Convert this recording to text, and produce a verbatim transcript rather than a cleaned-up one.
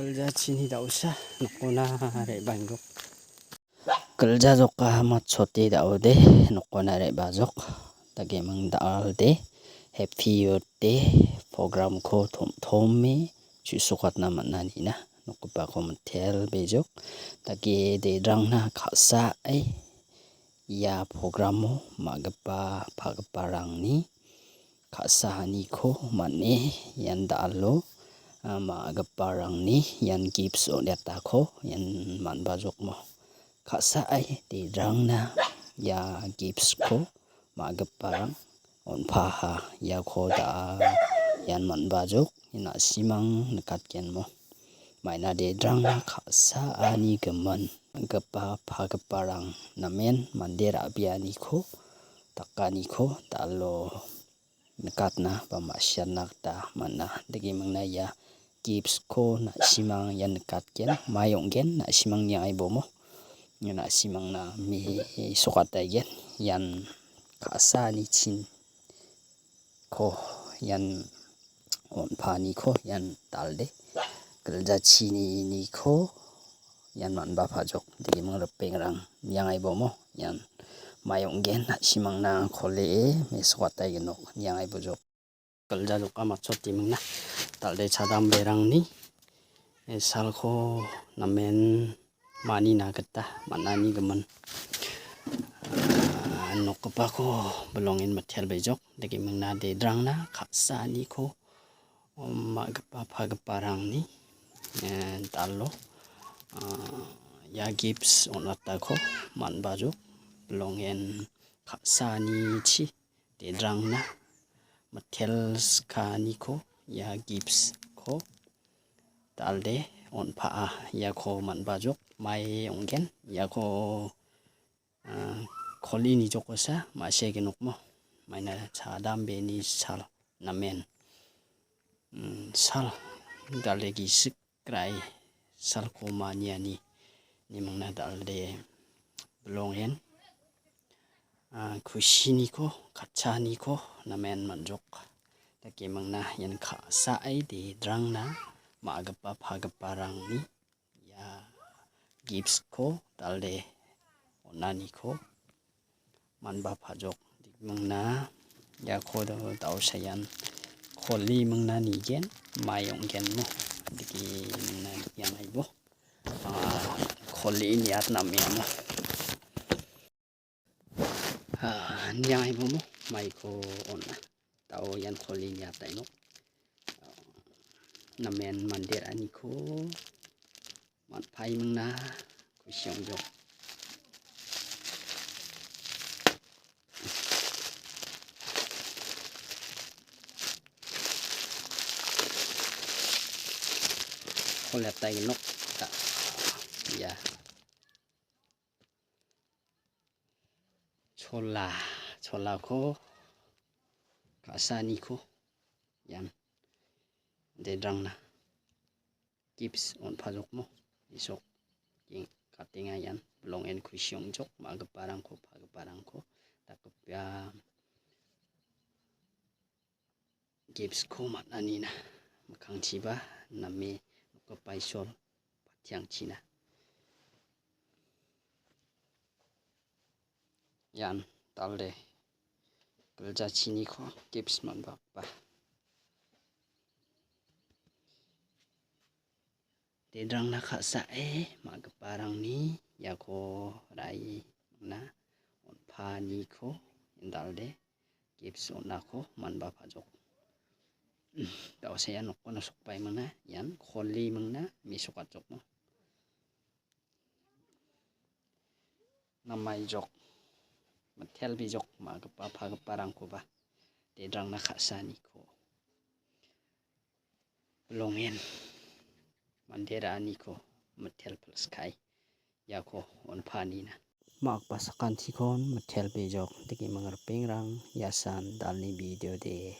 Giljachini da·osa nokona re·baenjok. Gilja joka matchote da·ode nokona re·bajok. Dagiming da·alde Happy Youth Day programko tom-, tome chu·sokatna man·a nina nokgipako mitel bejok. Dake dedrangna ka·sae ia programo ma·gipa pagiparangni ka·saaniko man·e ian da·alo, a, ma·giparangni ian gifts on·etako ian man·bajokmo. Ka·sae dedrangna ia gifts-ko ma·giparang on·paha. Iako da·a ian man·bajok, na·simang nikatgenmo. Maina dedrangna ka·saani gimin gipa pagiparang namen mande ra·bianiko dakaniko da·alo nikatna ba ma·siatna gita man·a. Dake mingna ia gifts-ko na·simang ian nikatgen, mai ong·gen, na·simang niangaibomo. Na·simangna mi sokataigen. Ian ka·saani chin ko ian on·paniko ian da·alde giljachiniko ian man·ba pajok. Degiming ripengrang niangaibomo ian mai ong·gen na·simangna kolee mesokataigenok niangaibojok. Gilja joka matchote mingna da·alde chadamberangni, e, salko namen manina gita man·ani gimin, a, nokgipako bilongen mitel bejok. Dake mingna dedrangna ka·saaniko, um, ma·gipa pagiparangni, e, da·alo, a, ia gifts on·atako man·bajok. Bilongen ka·saanichi dedrangna mitel skaaniko ia gifts-ko da·alde on·pa·a. Iako man·bajok mai ong·gen. Iako, a, kolini jokosa ma·sege nokmo. Maina chadambeni sal namen, mm, sal da·alde gisik grai salko maniani nimingna da·alde bilongen, a, kusiniko, katchaniko namen man·jok. Dake mingna ian ka·sae dedrangna ma·gipa pagiparangni ia gifts-ko da·alde on·aniko man·ba pajok. Dikmingna iako da-, da·o sayan koli mingna nigen mai ong·genmo. Dikmingna nian aibo. A, koli niat namiamo. A, nian aibomo maiko on·a. Da·o ian koli niat aino. Namen mande ra·aniko man·paimingna kusi ong·jok. Koletai nok ta. Ya. Chola, cholako ka·saaniko ian dedrangna gifts on·pajokmo. Isok king-, katenga ian bilongen kusi ong·jok ma·giparangko, pagiparangko dakgipa gifts-ko man·anina mikkangchiba name nokgipa Isol patiangchina. Ian da·alde giljachiniko gifts man·bapa. Dedrangna ka·sae ma·giparangni iako ra·e mingna on·paniko da·alde gifts on·ako man·ba pajok. Da·o saia nokona sokbaimingna ian koli mingna mesokatjokmo. Namaijok, mitelbijok ma·gipa pagiparangkoba dedrangna ka·saaniko bilongen mande ra·aniko mitel pilskai iako on·panina. Ma·gipa sakantikon mitel bijok dikiming ripengrang iasan dalni video de.